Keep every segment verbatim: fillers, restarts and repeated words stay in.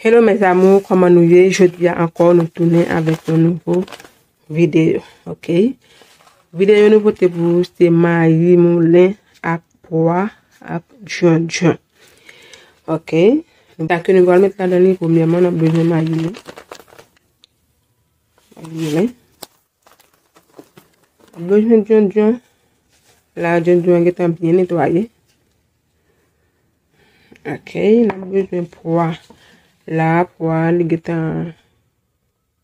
Hello mes amours, kòman nou ye? Jodi a ankò nou tounen avèk yon nouvo videyo, ok? Videyo nou pote pou ou se mayi moulen ak pwa ak djondjon. Ok. Sa ke nou pral met ladan li, premyèman, n ap bezwen mayi nou. Mayi moulen. N ap bezwen djondjon. La, djondjon an gentan byen netwaye. Ok, n ap bezwen pwa. La, pwa, li gentan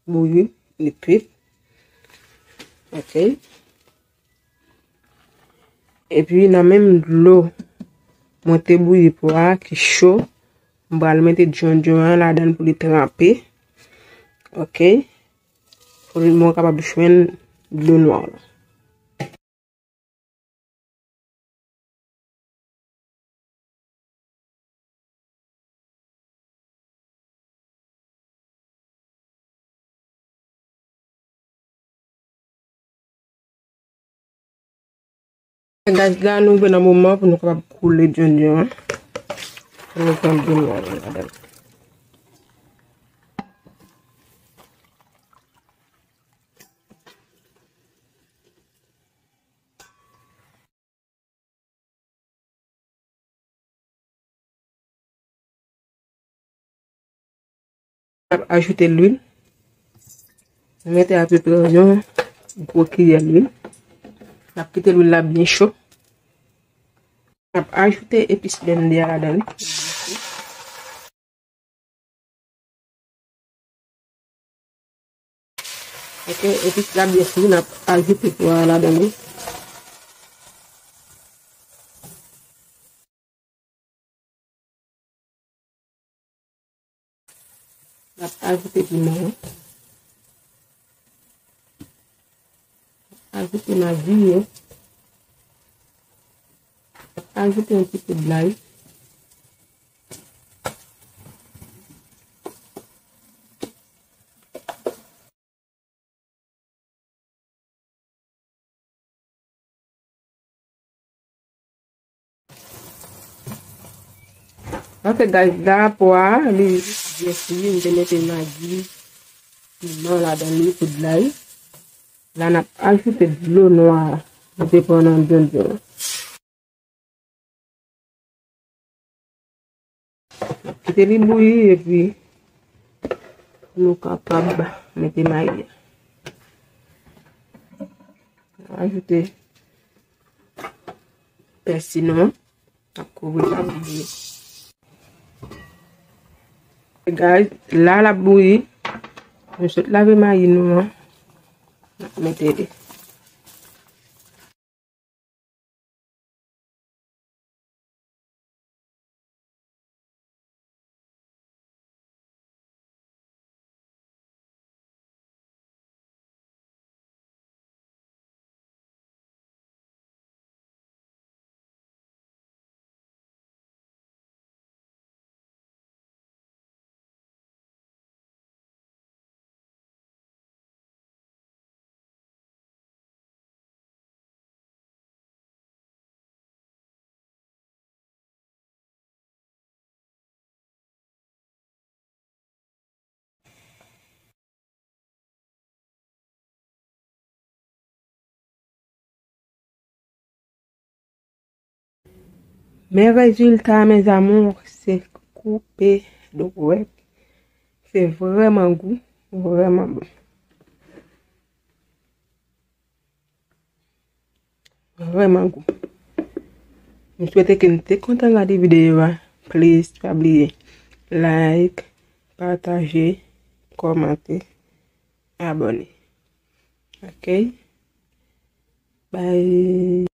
bouyi, li kwit. Ok. Epi nan menm dlo mwen te bouyi pwa a ki cho, m pral mete djondjon an ladan l pou li tranpe. Ok. Pou li, mwen kapab jwenn dlo nwa la. Guys, la nou rive nan moman pou nou kapab koule djondjon an. Pou nou pran dlo nwa ladan. N ap ajoute lwil. Mete apeprè yon gwo kiyè lwil. N ap kite lwil la byen cho. N ap ajoute epis blenn li a ladan li. Ok, epis la byen fri, n ap ajoute pwa a ladan li. N ap ajoute piman an. Ajoute magi yo. Ajoute yon ti pòd lay. Ok, guys, la pwa a, li byen fri, m te mete magi, piman ladan li, pòd lay. La, n ap ajoute dlo nwa a, nou te pran nan djondjon an. Kite li bouyi epi nou kapab mete mayi a. Ajoute pèsi nou an. N ap kouvri l ak bouyi. Guys, la l ap bouyi. Nou sot lave mayi nou an. N ap mete li. Men rezilta, mes amours, se koupe dwèt. Se vrèman gou, vrèman bon. Vrèman gou. M swete ke n te kontan gade videyo a. Please, pa bliye like, pataje, kòmante, abòne. Ok? Bye.